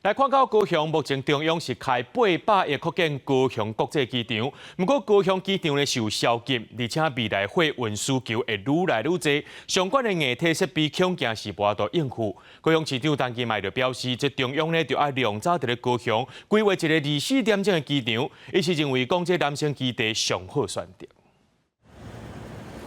來看到高雄，目前中央是開800億擴建高雄國際機場，毋過高雄機場呢受宵禁，而且未來貨運需求會愈來愈濟，相關的硬體設備恐驚是無法度應付。高雄市長陳其邁就表示，這中央呢著愛量早佇咧高雄規劃一个24點鐘的機場，伊是認為講這南星基地上好選擇。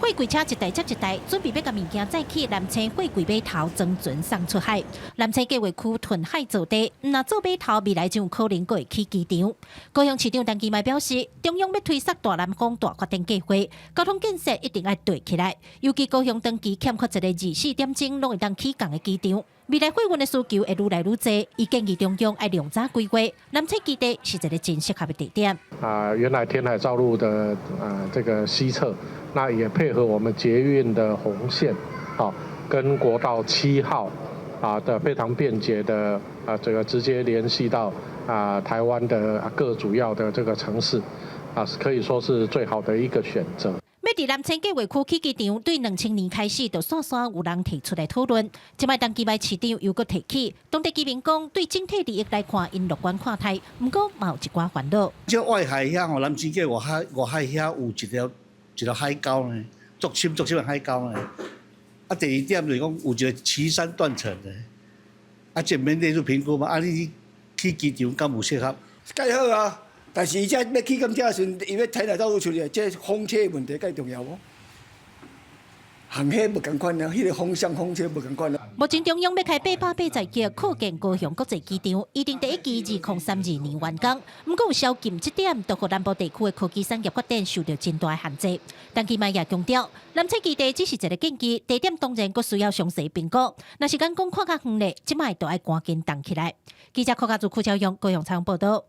貨櫃車一台接一台，準備欲共物件載去南星貨櫃碼頭裝船送出海。南星計劃區屯海造地，毋若做碼頭，未來就有可能閣會起機場。高雄市長陳其邁表示，中央欲推捒大南方大發展計劃，交通建設一定愛綴起來。尤其高雄長期欠缺一個24點鐘攏會當起降的機場，未來貨運的需求會愈來愈濟。伊建議中央愛量早規劃，南星基地是一個真適合的地點。啊，原來填海造陸的啊這個西側。那也配合我們捷運的紅線，啊，跟國道7號啊的非常便捷的啊，這個直接聯繫到啊台灣的各主要的這個城市，啊，可以說是最好的一個選擇。欲佇南星計劃區起機場，對2000年開始就紲紲有人提出來討論。這擺陳其邁市長又閣提起，當地居民講對整體利益來看，𪜶樂觀看待，毋過嘛有一寡煩惱。這外海遐吼，南星計外海外海遐有一條一條海溝呢，足深足深的海溝呢。啊，第二點就是講有一個旗山斷層的，啊，這免列入評估嘛？啊，你起機場敢有適合？蓋好啊，但是伊這欲起到這時陣，伊欲填海造陸出來，這風車問題蓋重要無？航海無仝款啊，彼個風向風車無仝款啊。目前中央欲開880億擴建高雄國際機場，預定第一期2032年完工。毋過有宵禁這點，就予南部地區的科技產業發展受到真大的限制。陳其邁也強調，南星基地只是一個建議，地點當然閣需要詳細評估。若是敢講看較遠咧，這擺就愛趕緊動起來。記者柯家祖、柯超勇高雄採訪報道。